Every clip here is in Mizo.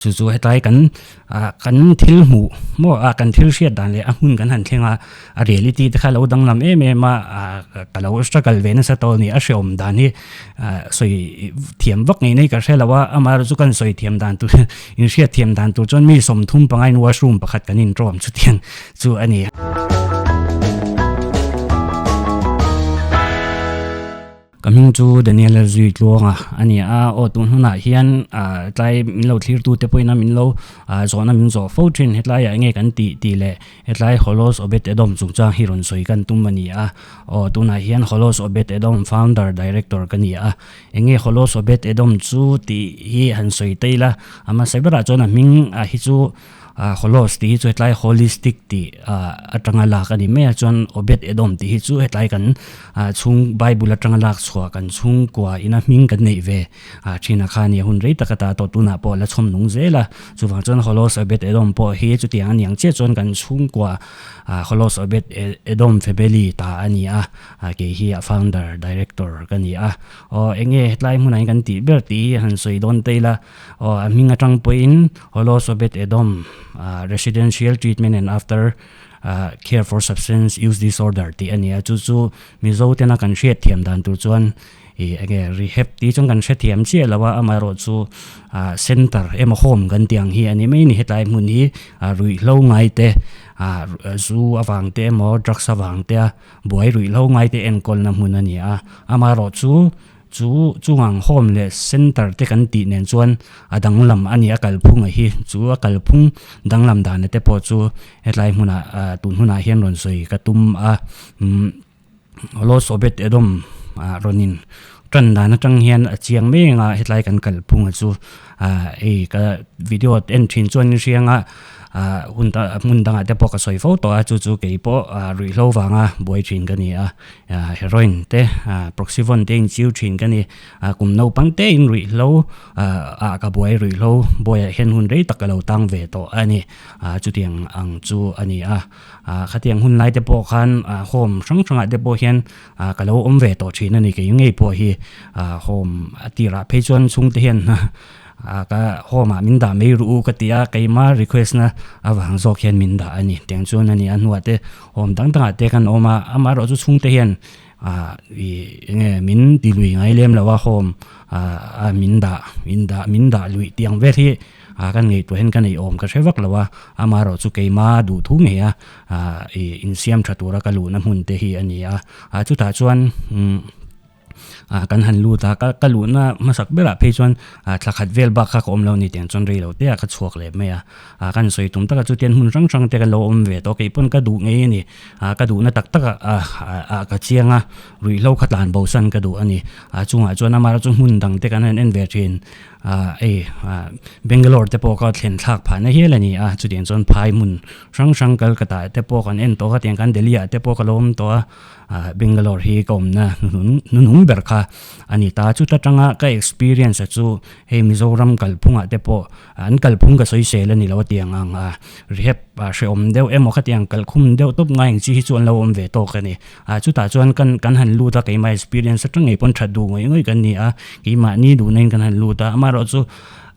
Chu chu hetlai kan ah kan thil hmuh maw ah kan thil hriat dan leh a hmun kan han thleng a, a reality te kha a lo danglam em em a, ah ka lo struggle ve nasa tawh a ni, a hrehawm dan hi ah sawi thiam vak ngei nei ka hre lo a, amaherawhchu chu kan sawi thiam dan tur inhriat thiam dan tur chuan mi 35 in washroom pakhat kan intawm chutiang chu a ni. Ka hming chu Daniel Zui Tluanga a ni a, aw tun hunah hian ah tlai min lo thlir tute pawhin a min lo ah zawhna min zawh fo thin hetlaiah enge kan tih tih leh hetlai Holos Obed Edom chungchang hi rawn sawi kan tum a ni a, aw tunah hian Holos Obed Edom founder director ka ni a, enge Holos Obed Edom chu tih hi han sawi ta ila a hmasa berah chuan a hming ah hi chu Ah Holos tih hi chu hetlai holistic tih ah atanga lak a ni mai a chuan Obed Edom tih hi chu hetlai kan ah chhung bible atanga lak chhuah kan chhungkua ina hming kan neih ve ah thin a kha a ni a hun rei tak ata tawh tunah pawh a la chhawm nung zel a chuvang chuan Holos Obed Edom pawh hi chutiang a ni ang chiah chuan kan chhungkua ah Holos Obed Edom family ta a ni a ah kei hi a founder director ka ni a aw eng nge hetlai hmunah hian kan tih ber tih hi han sawi dawn ta ila. Aw a hming atang pawhin Holos Obed Edom Residential Treatment and After Care for Substance Use Disorder tih a ni a, chu chu Mizo tena kan hriat thiam dan tur chuan ih enge rehab tih chuan kan hrethiam chiah lo a, amaherawh chu center emaw home kan tih ang hi a ni mai a ni, hetlai hmun hi ruihhlo ngai te zu avang te emaw drugs avang te a buai ruihhlo ngai te enkawlna hmun a ni a, amaherawh chu Chu chungang home leh center te kan tih nen chuan a danglam a ni a kalphung a hi. Chu a kalphung danglam dana te pawh chu hetlai hmunah ah tun hunah hian rawn sawi ka tum a. Umm Los Obed Edom ah rawn in tan dan atang hian a chiang mai anga hetlai kan kalphung a chu ah hei ka video en thin chuan in hria anga ah hun ta hmun dangah te pawh ka sawi fo tawh a chu chu kei pawh ah ruihhlo vanga buai thin ka ni a. Heroin te Proxyvon te in chiu thin ka ni. Kum naupang te in ruihhlo ah ka buai ruihhlo buaiah hian hun rei tak ka lo tang ve tawh a ni. Chutiang ang chu a ni a. Khatiang hun lai te pawh khan home hrang hrangah te pawh hian ka lo awm ve tawh thin a ni. Kei ngei pawh hi home a tirah phei chuan chhungte hian Ah ka home ah min dah mai ruh u ka ti a, keima request na avang zawk hian min dah a ni. Tiang chuan a ni a hnuah te home dang dangah te kan awm a, amaherawh chu chhungte hian ah ih enge min ti lui ngai lem lo a home ah a min dah min dah min dah luih tiang vel hi ah kan ngaihtuah hian ka neih awm ka hre vak lo a, amaherawh chu keima duh thu ngei a ah ih insiam tha tura ka luhna hmun te hi a ni a, ah chutah chuan umm. Ah kan han lut a, ka ka luhna hmasak berah phei chuan ah thla khat vel bak kha ka awm lo a ni tiang chuan rei lo te ah ka chhuak leh mai a. Ah kan sawi tum taka chutiang hmun hrang hrang te ka lo awm ve tawh a, kei pawn ka duh ngei a ni. Ah ka duhna tak tak ah ah ka chiang a, ruihhlo kha tlan bo san ka duh a ni. Ah chungah chuan amaherawhchu chu hmun dang te kan han en ve thin. Ah hei ah Bangalore te pawh ka thlen thlak phah na hial a ni a, chutiang chuan phai hmun hrang hrang Kolkata te pawh kan en tawh a, tiang khan Delhi ah te pawh ka lo awm tawh a. Ah Bangalore hi ka awmna hnuhnung hnuhnung ber kha a ni ta. Chuta tanga ka experience a chu hei Mizoram kalphungah te pawh an kalphung ka sawi sel a ni lo a tiang ang a rehab ah hrehawm deuh emaw khatiang kalkhum deuh tawp ngai ang chi hi chu an lo awm ve tawk a ni. Ah chutah chuan kan kan han lut a keimah experience atang ngei pawn that duh ngawih ngawih kan ni a, keimahni duhna in kan han lut a, amaherawh chu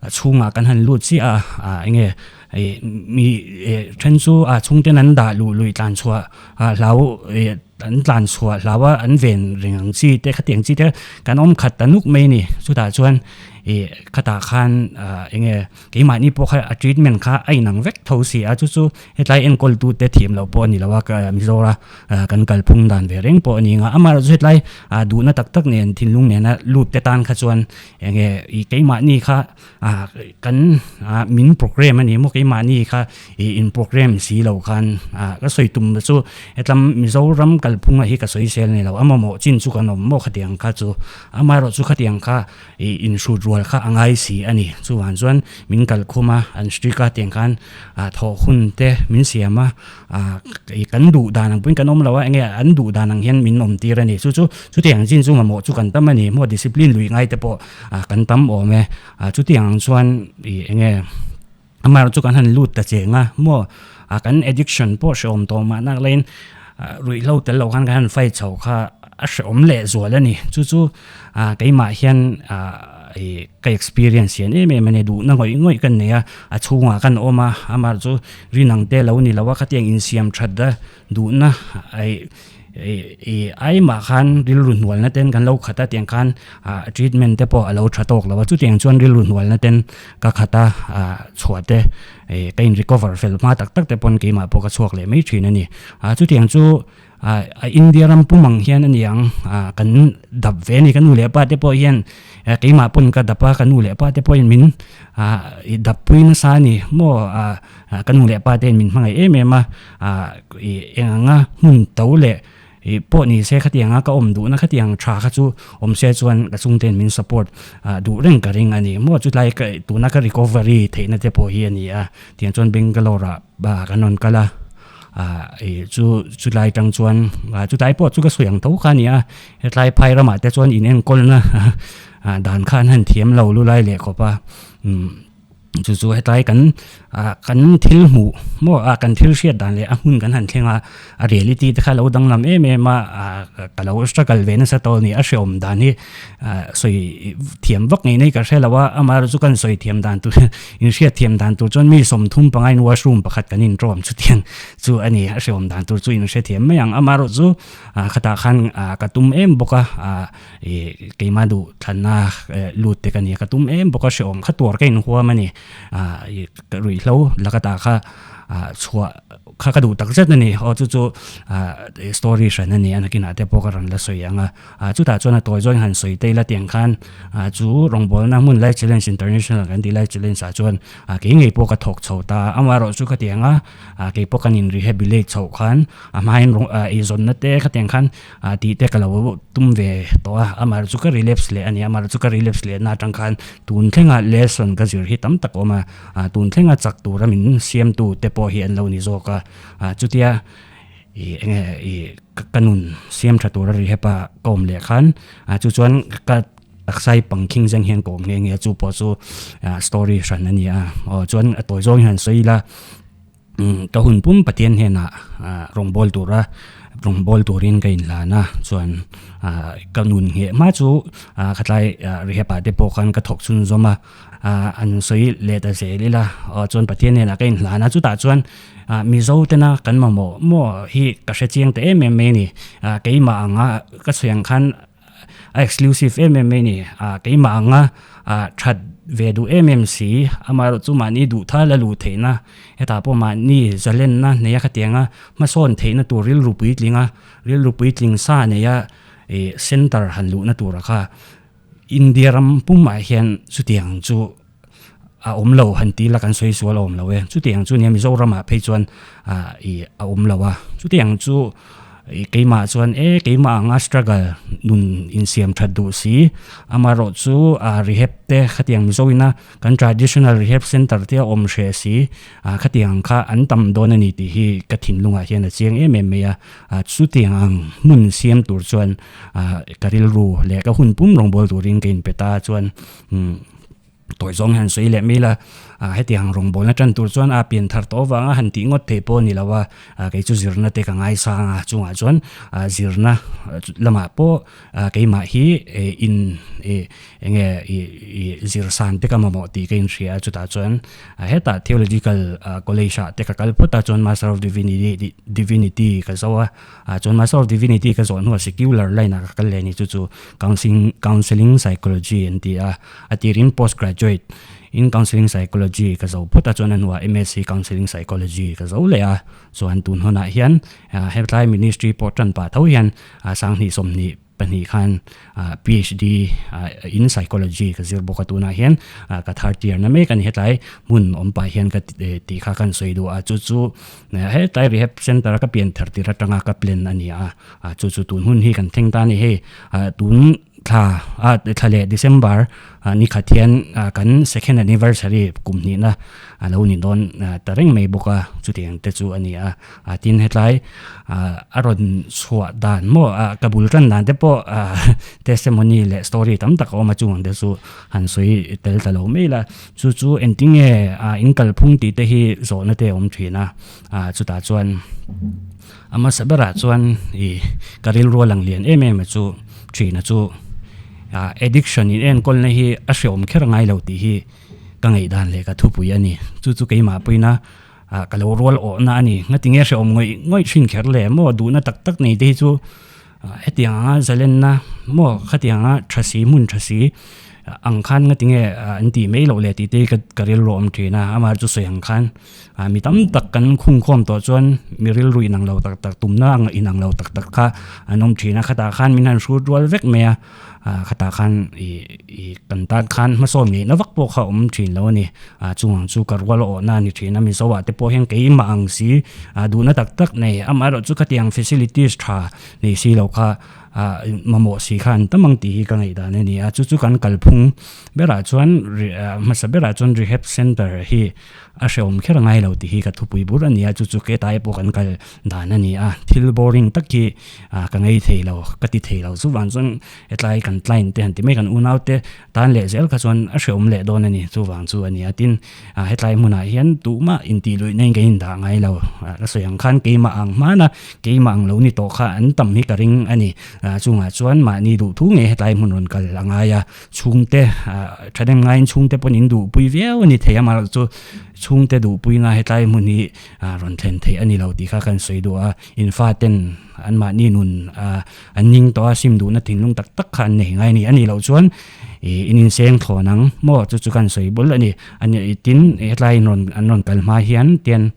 a chhungah kan han lut chiah a ah enge Ih mi eh then chu a chhungten an dah luh luih tlan chhuah ah hlau ih an tlan chhuah hlau a an ven reng ang chi te khatiang chi te kan awm khat ta nuk mai a ni chutah chuan ih khatah khan ah eng nge keimahni pawh kha a treatment kha a inang vek tho si a chu chu hetlai enkawl tu te thiam loh pawh a ni lo a ka Mizora ah kan kalphung dan ve reng pawh a ni ang a amaherawhchu hetlai ah duhna tak tak nen thinlung nena lut te tan kha chuan eng nge ih keimahni kha Ah kan ah min program a ni maw keimahni kha ih in program si lo khan ah ka sawi tum chu hetlam Mizoram kalphung ah hi ka sawi sel a ni lo a mamawh chin chu kan awm maw khatiang kha chu amaherawh chu khatiang kha ih in hrut rual kha a ngai si a ni chuvang chuan min kalkhum a an strict a tiang khan ah thawh hun te min siam a ah ih kan duh dan ang pawhin kan awm lo a enge an duh dan ang hian min awm tir a ni chu chu chutiang chin chu mamawh chu kan tam a ni maw discipline lui ngai te pawh Ah kan tam awm e, ah chutiang ang chuan ih eng nge amaherawhchu chu kan han lut ta cheng a maw ah kan addiction pawh hrehawm tawh mah nak laiin ah ruihhlo tel loh khan kan han fight chho kha a hrehawm leh zual a ni chu chu ah keimah hian ah. ih ka experience hian em em a ni duhna ngawih ngawih ka nei a a chhungah kan awm a amah chu rinang te lo ni lo a khatiang insiam that a duhna aih ih ih aimah khan rilru hnualna ten kan lo khat a tiang khan ah treatment te pawh a lo tha tawk lo a chutiang chuan rilru hnualna ten ka khat a ah chhuah te ih ka in recover fel hma tak tak te pawn keimah pawh ka chhuak leh mai thin a ni ah chutiang chu ah India ram pum ang hian a ni ang ah kan dap ve a ni ka nu leh pa te pawh hian keimah pawn ka dap a ka nu leh pa te pawhin min ah ih dap pui nasa a ni maw ah ka nu leh pa te hian min hmangaih em em a ah ih eng anga hmun to leh ih pawh ni se khatiang a ka awm duhna khatiang tha kha chu awm se chuan ka chhungte hian min support ah duh reng ka ring a ni maw chutlai ka tuna ka recovery theihna te pawh hi a ni a tiang chuan Bangalore ah kan rawn kal a. ah ih chu chulai tang chuan ah chutlai pawh chu ka sawi ang tho kha a ni a hetlai phai ramah te chuan in enkawlna ah dan kha an han thiam lo lu lai leh khawp a umm chu chu hetlai kan ah kan thil hmuh maw ah kan thil hriat dan leh a hmun kan han thleng a a reality te kha a lo danglam em em a ah ka lo struggle ve nasa tawh a ni a hrehawm dan hi ah sawi thiam vak ngei nei ka hre lo a amaherawhchu chu kan sawi thiam dan tur Inhriat thiam dan tur chuan mi 35 in washroom pakhat kan intawm chutiang chu a ni. A hrehawm dan tur chu inhre thiam mai ang. Amaherawh chu khatah khan ka tum em bawk a, ih keimah duh thlanna lut te ka ni a, ka tum em bawk a, hrehawm kha tuar ka inhuam a ni. Ih ruihhlo lakatah kha chhuah kha ka duh tak zet a ni. Aw chu chu story hran a ni a, nakinah te pawh ka rawn la sawi ang a. Ah chutah chuan a tawi zawng han sawi te ila tiang khan ah chu rawngbawlna hmun Life Challenge International kan tih Life Challenge ah chuan ah kei ngei pawh ka thawk chho ta a amaherawh chu khatiang a ah kei pawh kan in rehabilitate chhoh khan a hmain rawng ah eizawnna te khatiang khan ah tih te ka lo tum ve tawh a amaherawh chu ka relapse leh a ni amaherawh chu ka relapse leh na atang khan tun thlenga lesson ka zir hi tam tak a awm a ah tun thlenga chak tura min siamtu te pawh hi an lo ni zawk a ah chutia. Ih enge ih ka nun siam tha tura rehab a ka awm leh khan ah chu chuan ka taksa hi pangkhing zeng hian ka awm nghe nghe a chu pawh chu ah story hran a ni a aw chuan a tawi zawng hian sawi ila umm ka hun pum Pathian hnenah ah rawngbâwl tura rawngbâwl turin ka inhlan a chuan ah ka nun ngheh hma chu ah khatlai ah rehab ah te pawh khan ka thawk chhunzawm a. ah an sawi leh ta zel ila aw chuan Pathian hnenah ka inhlan a chutah chuan ah Mizo tena kan mamawh maw hi ka hre chiang ta em em mai a ni ah keimah anga ka sawi ang khan a exclusive em em mai a ni ah keimah anga ah that ve duh em em si amaherawh chu mahni duh thal a luh theihna hetah pawh mahni zalenna neia khatianga hmasawn theihna tur rilru puitlinga rilru puitling sa neia ih center han luhna tura kha. India ram pumah hian chutiang chu a awm lo han ti la kan sawi sual a awm lo e. Chutiang chu nia Mizoramah phei chuan ah ih a awm lo a. Chutiang chu ih keimah chuan e keimah anga struggle nun insiam that duh si amaherawh chu ah rehab te khatiang Mizo ina kan traditional rehab center te a awm hreh si ah khatiang kha an tam dawn a ni tih hi ka thinlungah hian a chiang em em mai a. Ah chutiang ang hmun siam tur chuan ah ka rilru leh ka hun pum rawngbâwl turin ka inpe ta chuan umm tawi zawng hian sawi leh mai ila ah hetiang rawngbâwlna ṭan tur chuan a pian thar tawh avanga han tih ngawt theih pawh a ni lo a ah kei chu zirna te ka ngaisang a chungah chuan ah zirna lamah pawh ah keimah hi eh in ih eng nge ih ih zir san te ka mamawh tih ka inhria a chutah chuan ah hetah theological ah college ah te ka kal phawt a chuan master of divinity divinity ka zo a. Ah chuan Master of Divinity ka zawh hnuah secular line ah ka kal leh a ni chu chu counselling counselling psychology an ti a, a tirin post graduate in counselling psychology ka zo phawt a chuan a hnuah MSc counselling psychology ka zo leh a, chuan tun hunah hian ah hetlai ministry pawh tan pah tho hian ah sanghnih 20 khan ah PhD ah in psychology ka zir bawk a tunah hian ah ka third year na mek a ni hetlai hmun awm pah hian ka tih kha kan sawi duh a chu chu Hetlai rehab center a ka pian thar tir atanga ka plan a ni a, chu chu tun hun hi kan thleng ta a ni hei tun thla a thla leh December ni khat hian kan second anniversary kum hnihna a lo ni dawn ta reng mai bawk a chutiang te chu a ni a, tin hetlai a rawn chhuah dan maw ka bul tan dan te pawh testimony leh story tam tak a awm a chung ang te chu han sawi tel ta lo mai la. Chu chu engtinge ah in kalphung tih te hi zawhna te a awm thin a, ah chutah chuan a hmasa berah chuan ih ka rilru a lang lian em em a chu thina chu Addiction in enkawlna hi a hreawm kher ngai lo tih hi ka ngaihdan leh ka thupui a ni. Chu chu keimah pawhin a ka lo rual awhna a ni. Ngatinge hreawm ngawih ngawih thin kher le maw duhna tak tak nei te hi chu hetiang anga zalenna maw khatiang anga tha si hmun tha si ang khan ngatinge an tih mai loh le tih te hi ka rilru awm thin a. Amaherawhchu chu sawi ang khan mi tam tak kan khungkhawm tawh chuan mi rilru inang lo tak tak tumna ang inang lo tak tak kha an awm thin a. Khatah khan min han hrut rual vek mai a. Khatah khan ih ih kan tan khan hmasawn ngeihna vak pawh kha a awm thin lo a ni. Chung ang chu ka rual awhna a ni thin a, Mizo ah te pawh hian keimah ang si duhna tak tak nei amaherawh chu khatiang facilities tha nei si lo kha mamawh si kha an tam ang tih hi ka ngaihdan a ni a. Chu chu kan kalphung berah chuan hmasa berah chuan rehab center hi a hrehawm kher ngai lo tih hi ka thupui bur a ni a, chu chu ketai pawh kan kal dan a ni a. Thil boring tak hi ka ngei thei lo, ka ti thei lo. Chuvang chuan hetlai kan client te han ti mai kan unau te tan leh zel kha chuan a hrehawm leh dawn a ni. Chuvang chu a ni a, tin hetlai hmunah hian tuhmah intih luih na in kan indah ngai lo. Ka sawi ang khan keimah ang hmana keimah ang lo ni tawh kha an tam hi ka ring a ni. Chungah chuan mahni duhthu ngei hetlai hmun rawn kal a ngai a, chhungte thahnem ngaiin chhungte pawn in duhpui viau a ni thei a, amaherawhchu chhungte duhpuina hetlai hmun hi rawn thlen theih a ni lo tih kha kan sawi duh a. In faten anmahni nun an ning tawh a, sim duhna thinlung tak tak kha an nei ngai a ni. A nih loh chuan ih in inseng thlawn ang maw chu chu kan sawi bul a ni. A ni tin hetlai in rawn an rawn kal hma hian tian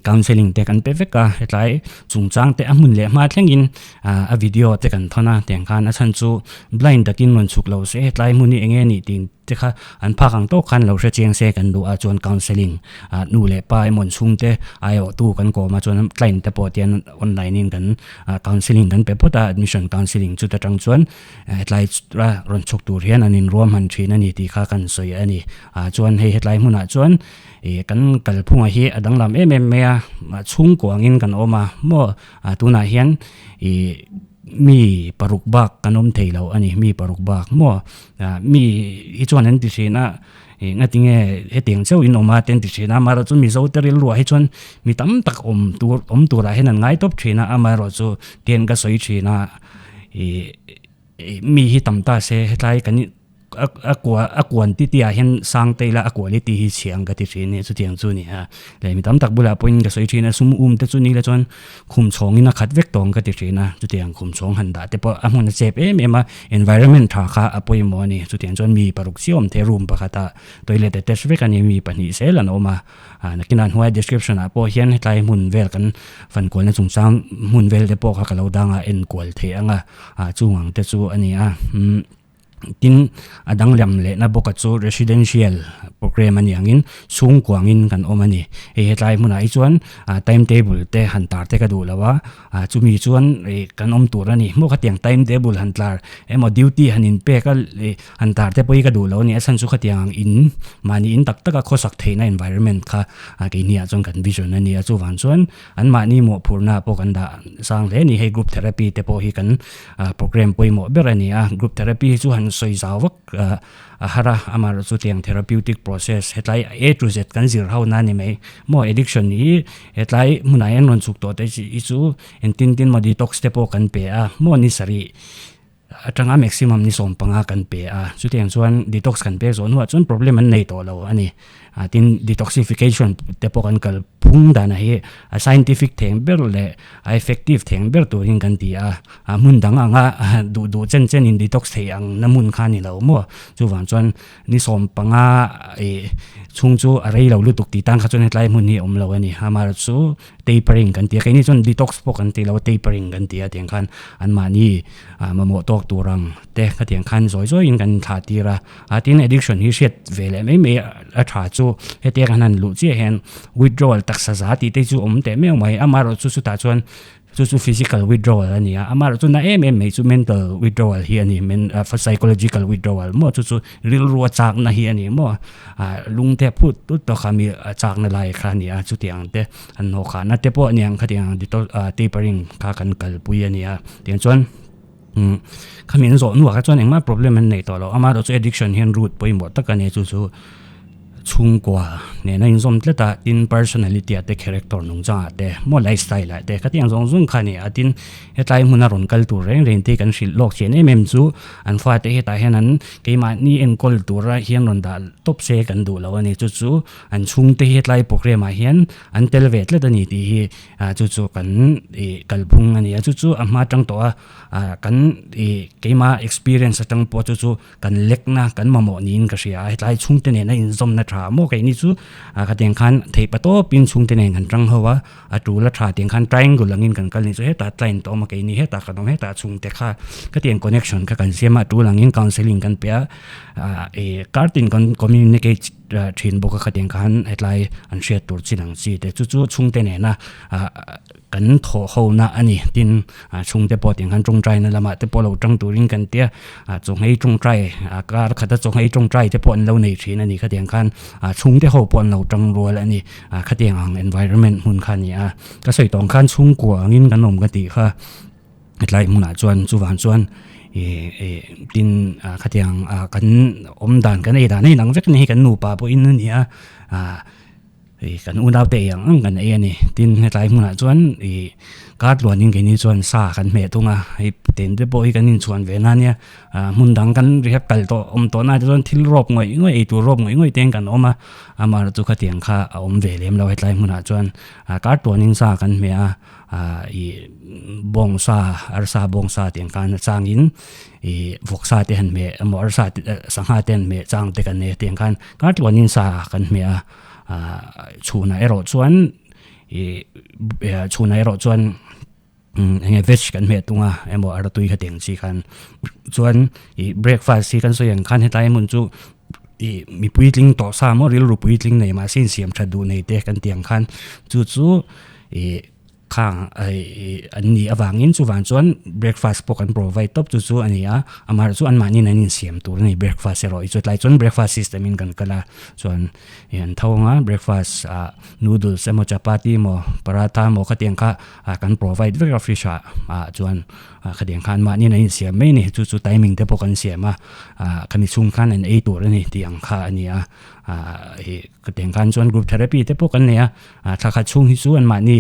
counselling te kan pe vek a, hetlai chungchang te a hmun leh hma thlengin a video te kan thawn a, tiang khan a chhan chu blind takin rawn chhuk lo se hetlai hmun hi eng nge nih tih te kha an phak ang tawk khan lo hre chiang se kan duh a chuan counselling ah nu leh pa emaw an chhungte aiawhtu kan kawm a chuan client te pawh tian online in kan counselling kan pe phawt a admission counselling chuta tang chuan hetlai a rawn chhuk tur hian an inruam han thin a ni tih kha kan sawi a ni ah chuan hei hetlai hmunah chuan ih kan kalphunga hi a danglam em em mai a chhungkua angin kan awm a maw tunah hian ih mi paruk bak kan awm thei lo a ni mi paruk bak maw. Mi hi chuan an ti thin a, ih ngatinge hetiang chauh in awm a te an ti thin a, amaherawhchu Mizo te rilruah hi chuan mi tam tak awm tur awm turah hian an ngai tawp thin a, amaherawhchu tian ka sawi thin a, ih mi hi tam ta se hetlai kan a kua a quantity ah hian sang te ila a quality hi chhia ang ka ti thin a ni chutiang chu a ni a, leh mi tam tak bulah pawhin ka sawi thin a sum um te chu ni ila chuan Khum chhawngin a khat vek tawng ka ti thin a, chutiang khum chhawng han dah te pawh a hmun a chep em em a, environment tha kha a pawimawh a ni. Chutiang chuan mi paruk chiah awm thei room pakhata toilet attach vek a ni, mi pahnih zel an awm a, nakinah hnuaia description ah pawh hian hetlai hmun vel kan fan kualna chungchang hmun vel te pawh kha ka lo dang a enkual theih ang a, chung ang te chu a ni a. Tin, a danglam lehna bawka chu residential programme a ni angin chhungkuangin kan awm a ni. Hei hetlai hmunah hi chuan timetable te han tar te ka duh lo a, chumi chuan ih kan awm tur a ni. Maw khatiang timetable han tlar emaw duty han inpek a ih han tar te pawh hi ka duh lo a ni. A chhan chu khatiang ang in mahni in tak taka khawsak theihna environment kha keini ah chuan kan vision a ni a. Chuvang chuan anmahni mawhphurhna pawh kan dah sang hle a ni. Hei group therapy te pawh hi kan Program pawimawh ber a ni a, group therapy hi chu han sawi zau vak a har a, amaherawhchu chu tiang therapeutic process hetlai A to Z kan zir ho na a ni mai. Maw addiction hi hetlai hmunah hian rawn chhuk tawh te hi chu engtin tin maw detox te pawh kan pe a, maw ni sarih atanga maximum ni sawmpanga kan pe a, chutiang chuan detox kan pek zawh hnuah chuan problem an nei tawh lo a ni. Tin, detoxification te pawh kan kal phung dan ah hi a scientific theng ber leh a effective theng ber turin kan ti a, a hmun dang anga duh duh chen chen in detox thei ang na hmun kha a ni lo maw? Chuvang chuan ni 15 ih chhung chu a rei lo lutuk tih tan kha chuan hetlai hmun hi a awm lo a ni. Amaherawhchu chu tapering kan ti a, keini chuan detox pawh kan ti lo a, tapering kan ti a tiang khan anmahni mamawh tawk tur ang te khatiang khan zawi zawiin kan inthlah tir a. A tin addiction hi hriat ve leh mai mai a tha chu hetia kan han luh chiah hian withdrawal taksa za tih te chu awm teh meuh mai amaherawh chu chutah chuan chu chu physical withdrawal a ni a amaherawh chu na em em mai chu mental withdrawal hi a ni psychological withdrawal maw chu chu rilru a chakna hi a ni maw ah lung te phut tut tawk a mi a chakna lai kha a ni a chutiang te an hnawh khahna te pawh a ni ang khatiang tapering kha kan kalpui a ni a tiang chuan. Umm khami an zawh hnuah kha chuan engmah problem an nei tawh lo amaherawhchu addiction hian root pawimawh tak a ni chu chu Chhungkua nena inzawm tlat a, tin personality ah te character nungchang ah te maw lifestyle ah te khatiang zawng zawng kha a ni a, tin hetlai hmuna rawn kal tur reng reng te kan hrilh lawk chian em em chu an fate hetah hian an keimahni enkawl tura hian rawn dah tawp se kan duh lo a ni, chu chu an chhungte hi hetlai programme ah hian an tel ve tlat a ni tih hi chu chu kan ih kalphung a ni a, chu chu a hma tang tawh a kan ih keimah experience atang pawh chu chu. Kan lekna kan mamawh niin ka hria a, hetlai chhungte nena inzawmna tha maw keini chu khatiang khan theih pa tawpin chhungte nen kan tang ho a, a tul a tha tiang khan triangle angin kan kal ni chu hetah client a awm a keini hetah kan awm hetah chhungte kha khatiang connection kha kan siam a, a tul angin counselling kan pe a, ih kartin kan communicate thin bawk a khatiang khan hetlai an hriat tur chin ang chi te chu chu chhungte nena Kan thawh ho na a ni. Tin, chhungte pawh tiang khan tawngtaina lamah te pawh lo tang turin kan tia, chawhmei tawngtai, kar khata chawhmei tawngtai te pawh an lo nei thin a ni. Khatiang khan chhungte ho pawh an lo tang rual a ni. Khatiang ang environment hmun kha a ni a. Ka sawi tawng khan chhungkua angin kan awm ka tih kha hetlai hmunah chuan chuvang chuan tin khatiang kan awm dan kan ei dan a inang vek a ni hi kan nupa pawhin a ni a. Ih kan unaute ei ang ang kan ei a ni. Tin, hetlai hmunah chuan ih kar tluanin keini chuan sa kan hmeh thung a, hei ten te pawh hi kan inchhuan ve na nia. Ah hmun dang kan riak kal tawh awm tawh na te chuan thil rawp ngawih ngawih ei tur rawp ngawih ngawih te kan awm a, amaherawh chu khatiang kha a awm ve lem lo hetlai hmunah chuan. Ah kar tluanin sa kan hmeh a, ah ih bawngsa arsa bawngsa tiang khan a changin ih vawksa te han hmeh emaw arsa te sangha te han hmeh chang te kan nei a tiang khan kar tluanin sa kan hmeh a. Ah chhunah erawh chuan ih chhunah erawh chuan eng nge veg kan hmeh tung a emaw artui kha teng chi khan chuan ih breakfast hi kan sawi ang khan hetlai hmun chu ih mi puitling tawh sa maw rilru puitling nei mahse insiam that duh nei te kan tih ang khan chu chu ih. Khang an nih avangin chuvang chuan breakfast pawh kan provide tawp chu chu a ni a, amaherawhchu chu anmahniin an insiam tur a ni breakfast erawh hi chu tlai chuan breakfast system in kan kal a chuan ih an tho ang a breakfast ah noodles emaw chapati emaw paratha emaw khatiang kha ah kan provide vek a fish ah ah chuan khatiang kha anmahniin an insiam mai a ni chu chu timing te pawh kan siam a ah khami chhung khan an ei tur a ni tih ang kha a ni a ah ih khatiang khan chuan group therapy te pawh kan nei a. Thla khat chhung hi chu anmahni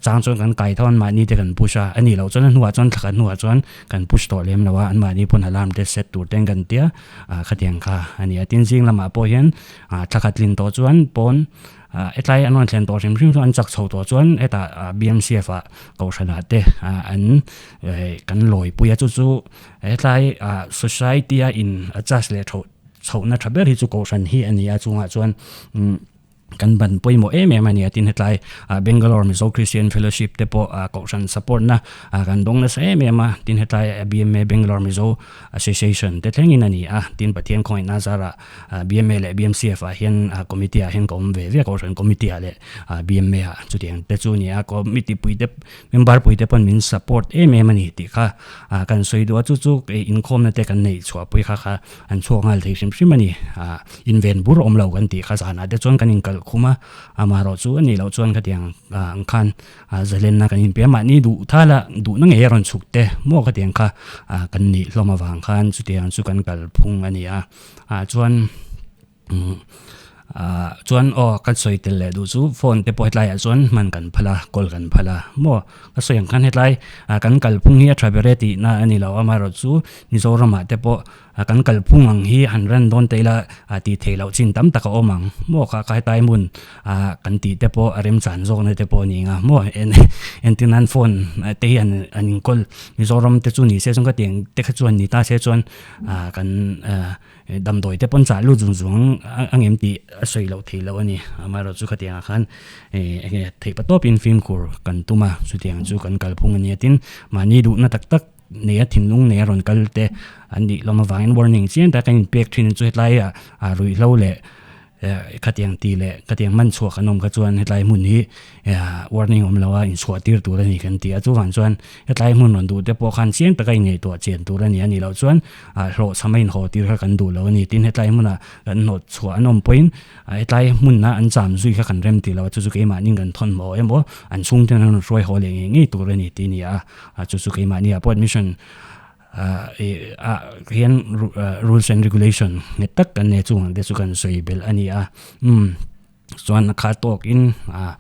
chang chuan kan kai tho anmahni te kan push a, a nih loh chuan a hnuah chuan thla khat hnuah chuan kan push tawh lem lo a, anmahni pawn alarm te set tur ten kan tia khatiang kha a ni a. Tin zing lamah pawh hian thla khat tlin tawh chuan pawn hetlai an rawn thlen tawh hrim hrim chuan an chak chho tawh chuan hetah B_M_C_F ah kohhranah te an kan lawi pui a chu chu hetlai society a in adjust leh chhohna tha ber hi chu kohhran hi a ni a chungah chuan. Kan ban pawimawh em em a ni a, tin hetlai Bangalore Mizo Christian Fellowship te pawh kohhran support na kan dawng nasa em em a, tin hetlai BMA Bangalore Mizo Association te thlengin a ni a, tin Pathian khawngaihna zarah BMA leh BMCF ah hian committee ah hian ka awm ve ve a, kohhran committee ah leh BMA ah chutiang te chu a ni a, committee pui te member pui te pawn min support em em a ni tih kha kan sawi duh a, chu chu inkhawmna te kan neih chhuahpui kha kha An chhuak nghal thei hrim hrim a ni. Ah, inven bur awm lo kan tih kha zanah te chuan kan inkal khum a, amaherawh chu a nih loh chuan khatiang ang khan zalenna kan inpe a, mahni duh thal a, duhna ngei a rawn chhuk te maw khatiang kha kan nih hlawm avang khan chutiang chu kan kalphung a ni a. Ah chuan. Ah chuan aw ka sawi tel leh duh chu phone te pawh hetlai ah chuan hman kan phal a call kan phal a maw ka sawi ang khan hetlai ah kan kalphung hi a tha ber e tih na a ni lo amaherawh chu Mizoram ah te pawh kan kalphung ang hi han ran dawn ta ila ah tih theih loh chin tam tak a awm ang maw kha kha hetlai hmun ah kan tih te pawh a remchan zawk na te pawh a ni ang a maw en entir nan phone te hi an an in call Mizoram te chu ni se chuan ka tih ang te kha chuan ni ta se chuan ah kan ah. Damdawi te pawn chah lut zung zung a ngem tih a sawi loh theih loh a ni. Amaherawhchu chu khatiangah khan eng nge theih pa tawpin fimkhur kan tum a, chutiang chu kan kalphung a nia. Tin, mahni duhna tak tak neia thinlung neia rawn kal te an nih hlawm avangin warning chiang tak kan inpek thin chu hetlai ah ruihhlo leh Khatiang tih leh khatiang hman chhuah kan awm kha chuan hetlai hmun hi warning awm lo a inchhuah tir tur a ni kan ti a, chuvang chuan hetlai hmun rawn duh te pawh khan chiang taka inngaihtuah chian tur a ni a nih loh chuan hlawhchham a inhaw tir kha kan duh lo a ni. Tin, hetlai hmuna kan hnawt chhuah an awm pawhin hetlai hmuna an cham zui kha kan rem tih lo a, chu chu keimahni kan thawn maw emaw an chhungten an rawn hruai haw leh ngei ngei tur a ni tih a ni a, chu chu keimahni ah pawh admission. ah hian rules and regulation nghet tak kan nei a chung ang te chu kan sawi belh a ni a umm chuan a kha tawk in ah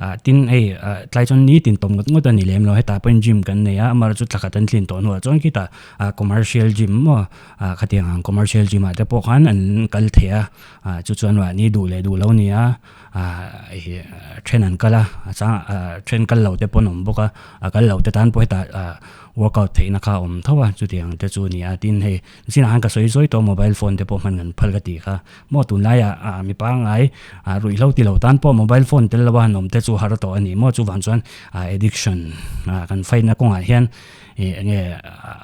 ah tin hei ah tlai chuan nitin tawp ngawt ngawt a ni lem lo hetah pawhin gym kan nei a amaherawhchu thla khat an tlin tawh hnuah chuan khitah ah commercial gym maw ah khatiang ang commercial gym ah te pawh khan an kal thei a ah chu chuan mahni duh leh duh lo a ni a ah ih then an kal a a chang ah then kal lo te pawh an awm bawk a a kal lo te tan pawh hetah ah workout theihna kha a awm tho a chutiang te chu a ni a tin hei zinah khan ka sawi sawi tawh mobile phone te pawh hman kan phal ka tih kha maw tunlaiah ah mi pangngai ah ruihhlo ti lo tan pawh mobile phone tel lo a han awm te chu har tawh a ni maw chuvang chuan ah addiction ah kan fight na kawngah hian ih eng nge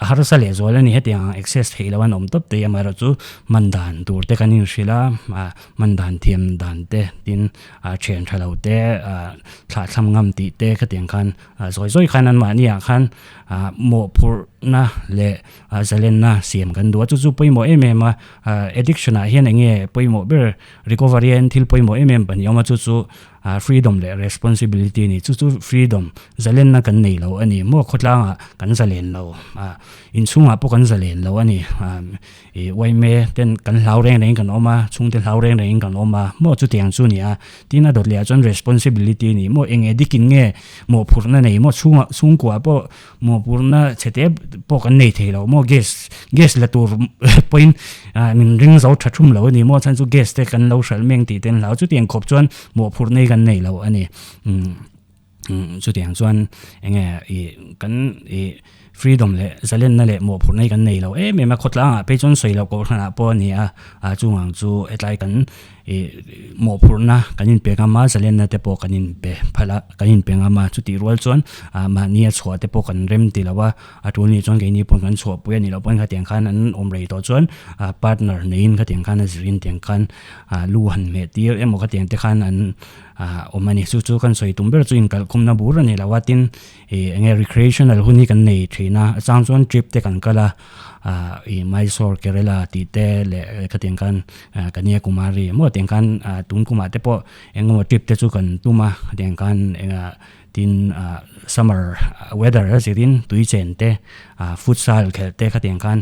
a harsa leh zual a ni hetiang ang access theih loh an awm tawp te amaherawh chu hman dan tur te kan inhrilh a ah hman dan thiam dan te tin ah thian tha lo te ah thlahthlam ngam tih te khatiang khan ah zawi zawi khan anmahni ah khan ah mawhphurhna leh ah zalenna siam kan duh a chu chu pawimawh em em a ah addiction ah hian eng nge pawimawh ber recovery ah hian thil pawimawh em em pahnih a awm a chu chu ah freedom leh responsibility a ni chu chu freedom zalenna kan nei lo a ni maw khawtlangah kan zalen lo ah inchhungah pawh kan zalen lo a ni ah ih uaime ten kan hlau reng rengin kan awm a chhungte hlau reng rengin kan awm a maw chutiang chu a ni a tin a dawt leh ah chuan responsibility a ni maw eng nge dikin nge mawhphurhna nei maw chhungah chhungkuah pawh Mawhphurhna chhe te pawh kan nei thei lo maw gas gas la tur pawhin ah min ring zo tha thum lo a ni maw chhan chu gas te kan lo hralh meng tih te an hlau chutiang khawp chuan mawhphurhna hi kan nei lo a ni umm umm chutiang chuan eng nge ih kan ih freedom leh zalenna leh mawhphurhna hi kan nei lo em em a khawtlangah phei chuan sawi loh kohhranah pawh a ni a ah chungah chu hetlai kan ih mawhphurhna kan inpe ngam a zalenna te pawh kan inpe phalh a kan inpe ngam a chutih rual chuan ah mahni a chhuah te pawh kan rem ti lo a a tul nih chuan keini pawh kan chhuahpui a nih loh pawn khatiang khan an awm rei tawh chuan ah partner neiin khatiang khan a zirin tiang khan ah lu han hmeh tir emaw khatiang te khan an ah awm a ni chu chu kan sawi tum ber chu inkalkhawmna bur a ni lo a tin ih eng nge recreational hun hi kan nei thin a a chang chuan trip te kan kal a ah ih Mysore Kerala tih te leh khatiang khan ah Kanyakumari maw tiang khan ah tun kumah te pawh eng emaw trip te chu kan tum a tiang khan eng ah tin ah summer weather a zirin tui chen te ah futsal khelh te khatiang khan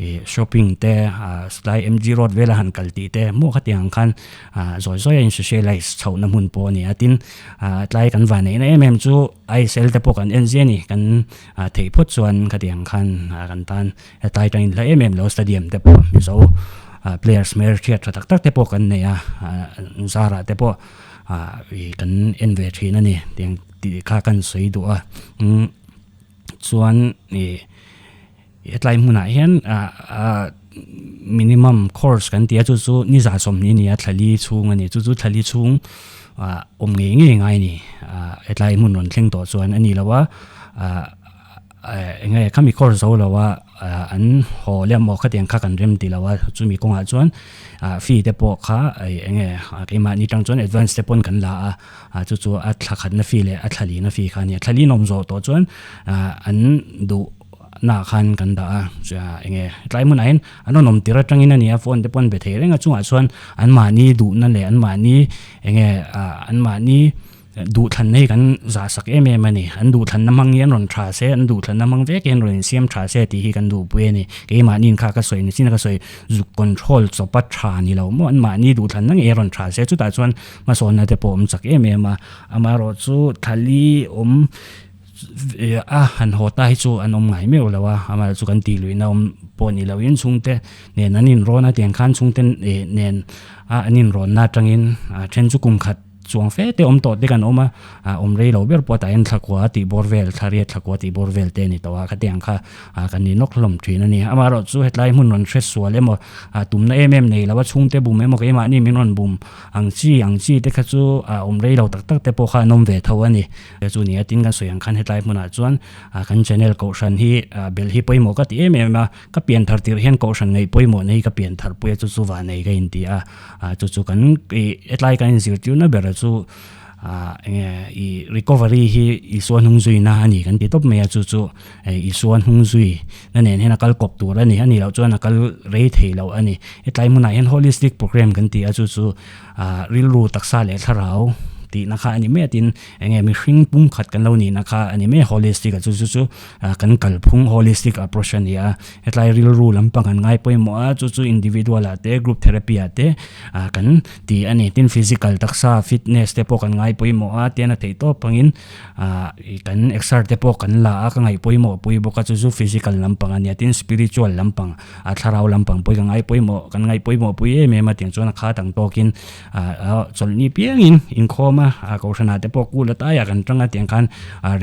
ih shopping te ah tlai M_G road vela han kal tih te maw khatiang ang khan ah zawi zawi a in socialize chhoh na hmun pawh a ni a tin ah tlai kan van neihna em em chu I_S_L te pawh kan en zia a ni kan ah theih phawt chuan khatiang khan ah kan tan hetlai atangin hla em em lo stadium te pawh mizo ah players hmel hriat tha tak tak te pawh kan nei a ah zarah te pawh ah ih kan en ve thin a ni tiang tih kha kan sawi duh a umm chuan ih. Hetlai hmunah hian ah minimum course kan ti a chu chu ni za sawmhnih a ni a thlali chhung a ni chu chu thlali chhung ah awm ngei ngei ngai a ni ah hetlai hmun rawn thleng tawh chuan a ni lo a ah eng nge khami course zo lo a ah an haw leh maw khatiang kha kan rem ti lo a chumi kawngah chuan ah fee te pawh kha eng nge keimahni tang chuan advance te pawn kan la a ah chu chu a thla khatna fee leh a thlali na fee kha a ni a thlali nawm zawh tawh chuan ah an duh. Naah khan kan dah a eng nge tlai hmunah hian an rawn awm tir atangin a ni a phone te pawh an be thei reng a chungah chuan anmahni duhna leh anmahni eng nge ah anmahni duhthlanna hi kan zah sak em em a ni an duhthlanna hmang hi an rawn tha se an duhthlanna hmang vek hi an rawn insiam tha se tih hi kan duhpui a ni keimahni in kha ka sawi nichin a ka sawi zuk control chawpa tha ni lo maw anmahni duhthlanna ngei a rawn tha se chutah chuan hmasawnna te pawh a awm chak em em a amaherawhchu thali awm. A han haw ta hi chu an awm ngai meuh lo a, amaherawhchu chu kan tih luihna awm pawh ni loin chhungte nen an inrawn a tiang khan chhungte nen a an inrawnna atangin a then chu kum khat chuang fe te awm tawh te kan awm a, a awm rei lo ber pawh tah hian thlakua tih bawr vel thlariat thlakua tih bawr vel te a ni tawh a khatiang kha kan ni nawk hlawm thin a ni. Amaherawhchu hetlai hmun rawn hre sual emaw tumna em em nei lo a chhungte bum emaw keimahni min rawn bum ang chi ang chi te kha chu a awm rei lo tak tak te pawh kha an awm ve tho a ni. He chu ni a, tin kan sawi ang khan hetlai hmunah chuan kan channel kohhran hi belh hi pawimawh ka ti em em a, ka pian thar tirh hian kohhran ngaih pawimawhna hi ka pian thar pui a chu chu vanei ka inti a, chu chu kan ih hetlai kan inzirtirna ber chu eng nge ih recovery hi Isua hnung zuina a ni kan ti tawp mai a chu chu Isua hnung zui na nen hian a kal kawp tur a ni, a nih loh chuan a kal rei thei loh a ni. Hetlai hmunah hian holistic programme kan ti a chu chu rilru taksa leh thlarau. tihna kha a ni mai a tin eng nge mihring pumkhat kan lo nihna kha a ni mai a holistic a chu chu chu kan kalphung holistic approach a ni a hetlai rilru lampang kan ngai pawimawh a chu chu individual ah te group therapy ah te kan ti a ni tin physical taksa fitness te pawh kan ngai pawimawh a tian a theih tawp angin kan exer te pawh kan la a ka ngaih pawimawh pui bawk a chu chu physical lampang a nia tin spiritual lampang a thlarau lampang pawh hi ka ngai pawimawh kan ngaih pawimawh pui em em a tiang chuan a khat ang tawkin chawlhni piangin inkhawm a kohhran ah te pawh kul a taiah kan tang a tiang khan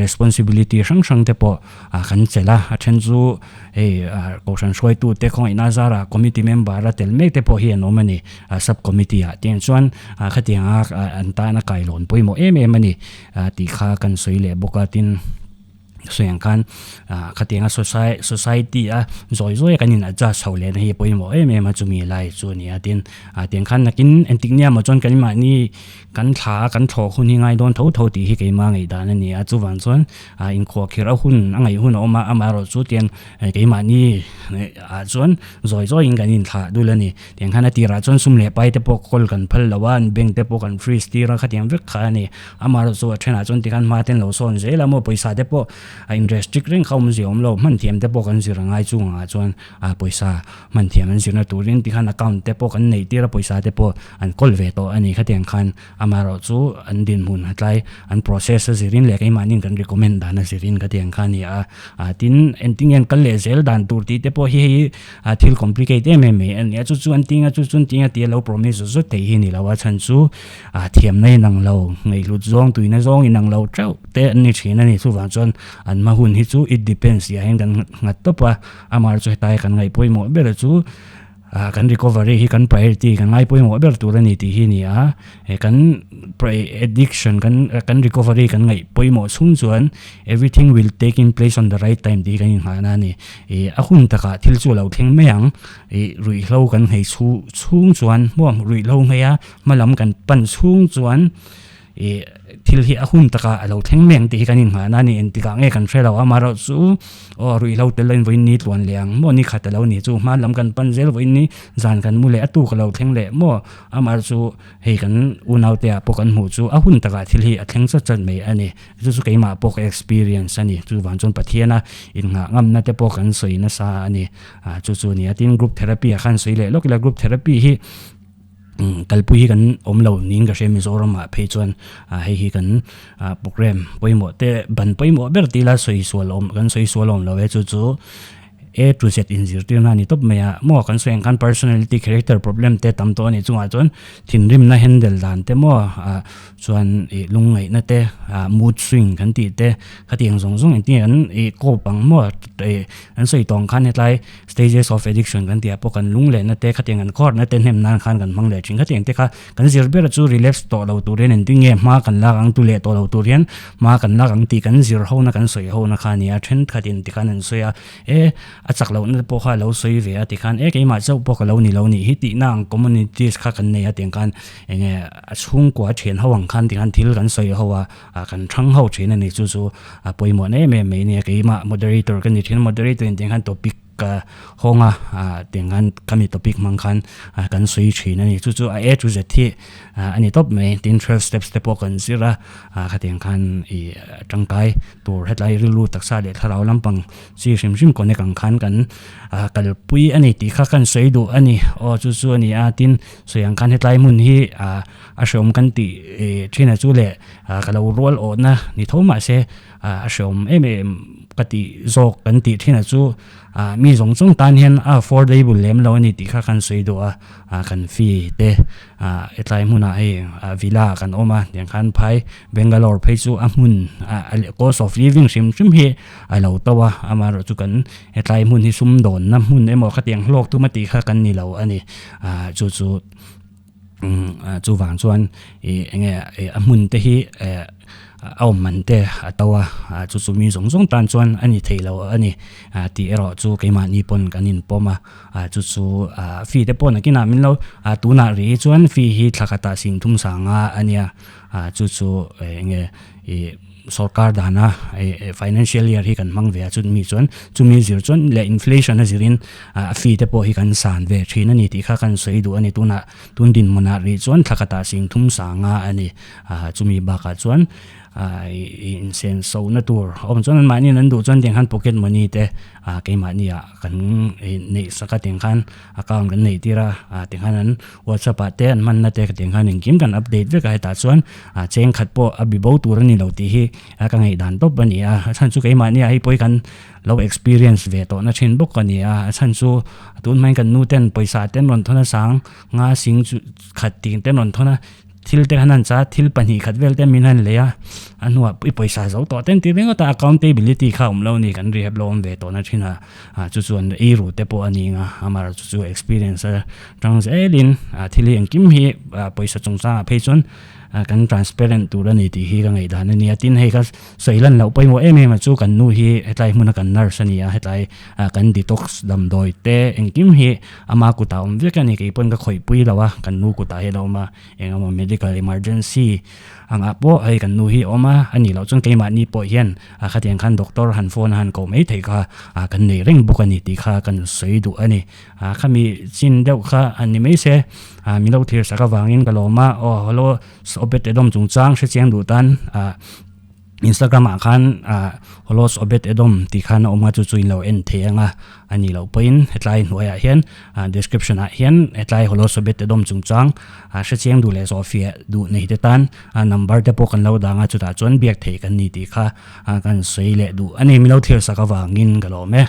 responsibility hrang hrang te pawh kan chelh a a then chu hei kohhran hruaitu te khawngaihna zarah committee member a tel mek te pawh hi an awm a ni sub committee ah tiang chuan khatiang a an tana kailawn pawimawh em em a ni tih kha kan sawi leh bawk a tin. Sawi ang khan khatianga society a zawi zawi a kan in adjust chho leh na hi a pawimawh em em a chumi lai chu a ni a tin tiang khan nakin engtik nia maw chuan keimahni kan thla a kan thlawh hun hi ngai dawn tho tho tih hi keimah ngaihdan a ni a chuvang chuan inkhuahkhirh a hun a ngaih hun a awm a amaherawh chu tiang keimahni ah chuan zawi zawiin kan inthlah dul a ni tiang khan a tirah chuan sum leh pai te pawh kawl kan phal lo a an bank te pawh kan freeze tir a khatiang vek kha a ni. Amaherawh chu a thenah chuan tikhan hma ten lo sawn zel a maw pawisa te pawh a in restrict reng kha awmzia awm lo hman thiam te pawh kan zir angai chungah chuan a pawisa hman thiam an zirna turin tikhan account te pawh kan neih tir a pawisa te pawh an kawl ve tawh a ni khatiang khan amaherawh chu an dinhmun a tlai an process a zirin leh keimahni kan recommend dan a zirin khatiang kha a ni a ah tin engtin nge an kal leh zel dan tur tih te pawh hi hei a thil complicate em em mai a ni a chu chu an tinga chu chu an tinga tih a lo promise zawt zawt theih hi a ni lo a chhan chu. A thiamna inang lo, ngaihhlut zawng, tuina zawng inang lo teuh te an ni thin a ni. Chuvang chuan an hma hun hi chu it depends tih ah hian kan nghat tawp a, amah chu hetlai kan ngaih pawimawh ber chu kan recovery hi kan priority kan ngai pawimawh ber tur a ni tih hi a ni a, he kan addiction kan kan recovery kan ngaih pawimawh chhung chuan everything will take in place on the right time tih hi kan inghahna a ni. Ih a hun takah thil chu a lo thleng mai ang, ih ruihhlo kan nghei chhung chuan hmuam ruihhlo nghei a. Hma lam kan pan chhung chuan ih thil hi a hun takah a lo thleng mek ang tih hi kan inngahna a ni. Engtikah nge kan hre lo a, amaherawh chu aw ruihhlo tel loin vawiin ni tluan leh ang maw ni khat a lo ni chu hma lam kan pan zel vawiin ni zan kan mu leh a tuk a lo thleng leh maw amaherawh chu hei kan unaute ah pawh kan hmuh chu a hun takah thil hi a thleng chat chat mai a ni. Chu chu keimah pawh ka experience a ni. Chuvang chuan Pathiana innghah ngamna te pawh kan sawi nasa a ni. Ah chu chu a ni a, tin group therapy ah khan sawi leh lawk ila group therapy hi. Kalpui hi kan awm lo niin ka hria Mizoram ah phei chuan ah hei hi kan ah programme pawimawh te ban pawimawh ber tih ila sawi sual awm kan sawi sual awm lo e chu chu A to Z inzirtir na a ni tawp mai a maw kan sawi ang khan personality character problem te tam tawh a nih chungah chuan thinrimna handle dan te maw ah chuan ih lungngaihna te ah mood swing kan tih te khatiang zawng zawng engtin nge kan ih cope ang maw ih an sawi tawh ang khan hetlai Stages of addiction kan tih ah pawh kan lung lehna te khatiang kan khawrhna te hnem nan khan kan hmang leh thin. Khatiang te kha kan zir ber chu relapse tawh lo tur hian engtin nge hma kan lak ang tu leh tawh lo tur hian hma kan lak ang tih kan zir ho na kan sawi ho na kha a ni a. Thenkhat in tikhan an sawi a, e a chak lohna te pawh kha a lo sawi ve a tikhan e keimah chauh pawh ka lo ni lo nih hi tihna ang communities kha kan nei a tiang khan eng nge a chhungkua thian ho ang khan tikhan thil kan sawi ho a kan thang ho thin a ni. Chu chu a pawimawh na em em mai a nia keimah moderator ka ni thin a moderator in tiang khan topic ka hawng a tiang khan khami topic hmang khan kan sawi thin a ni chu chu a a to z hi a ni tawp mai tin twelve steps te pawh kan zir a khatiang khan ih tangkai tur hetlai rilru taksa leh thlarau lampang chi hrim hrim connect ang khan kan kalpui a ni tih kha kan sawi duh a ni aw chu chu a ni a tin sawi ang khan hetlai hmun hi a hreawm kan tih thin a chu leh Ka lo rual awhna ni tho mah se a hreawm em em ka tih zawk kan tih thinah chu mi zawng zawng tan hian a affordable lem lo a ni tih kha kan sawi duh a, kan fee te hetlai hmunah hei villa ah kan awm a tiang khan phai Bangalore phei chu a hmun cost of living hrim hrim hi a lo to a, amaherawhchu chu kan hetlai hmun hi sumdawnna hmun emaw khatiang hlawk tum a tih kha kan ni lo a ni, chu chu. Chuvang chuan ih eng nge ih a hmun te hi eh a awm man te a to a chu chu mi zawng zawng tan chuan a ni thei lo a ni tih erawh chu keimahni pawn kan inpawm a chu chu fee te pawh nakinah min lo tunah rih hi chuan fee hi thla khatah sing thum sanga a nia chu chu eng nge ih. Sorkar dana financial year hi kan hmang ve a chumi chuan chumi zir chuan leh inflation a zirin a fee te pawh hi kan san ve thin a ni tih kha kan sawi duh a ni tunah tun dinhmunah rih chuan thla khatah sing thum sanga a ni chumi bakah chuan insen sohna tur a awm chuan anmahni an duh chuan tiang khan pocket money te keimahni ah kan neih sak a tiang khan account kan neih tir a tikhan an whatsapp ah te an hmanna te tiang khan engkim kan update vek a hetah chuan cheng khat pawh a bi bo tur a ni lo tih hi ka ngaihdan tawp a ni a a chhan chu keimahni ah hei pawh hi kan lo experience ve tawh na thin bawk a ni a a chhan chu tun hmain kan nu ten pawisa te an rawn thawn a sang nga sing chu khat tih te an rawn thawn a. Thil te khan an cha thil pahnih khat vel te min han lei a, a hnuah i pawisa zo tawh ten tih ringawt a accountability kha a awm lo a ni kan rehab lo awm ve tawh na thin a, ah chu chuan ei ru te pawh a ni ang a, amaherawh chu chu experience a tang zelin ah thil hi engkim hi ah pawisa chungchangah phei chuan ah kan transparent tur a ni tih hi ka ngaihdan a ni a, tin hei kha sawi lan loh pawimawh em em a chu kan nu hi hetlai hmuna kan nurse a ni a, hetlai ah kan detox damdawi te engkim hi Ama kutah awm vek a ni, kei pawn ka khawih pui lo a, kan nu kutah hian a awm a, eng emaw medical emergency angah pawh hei kan nu hi a awm a, a nih loh chuan keimahni pawh hian a khatiang khan doctor han phone a han koh mai theih kha a kan nei reng bawk a ni tih kha kan sawi duh a ni. A khami chin deuh kha han ni mai se, a min lo thlir sak avangin ka lawm a, aw hello Obed Edom chungchang hrechiang duh tan a. Instagram ah khan ah Holos Obed Edom tih khan a awm a chu chu in lo en thei ang a a nih loh pawhin hetlai hnuaiah hian ah description ah hian hetlai Holos Obed Edom chungchang ah hrechiang duh leh zawhfiah duh nei te tan a number te pawh kan lo dang a chutah chuan biak theih kan ni tih kha ah kan sawi leh duh a ni min lo thlir sak avangin ka lawm e.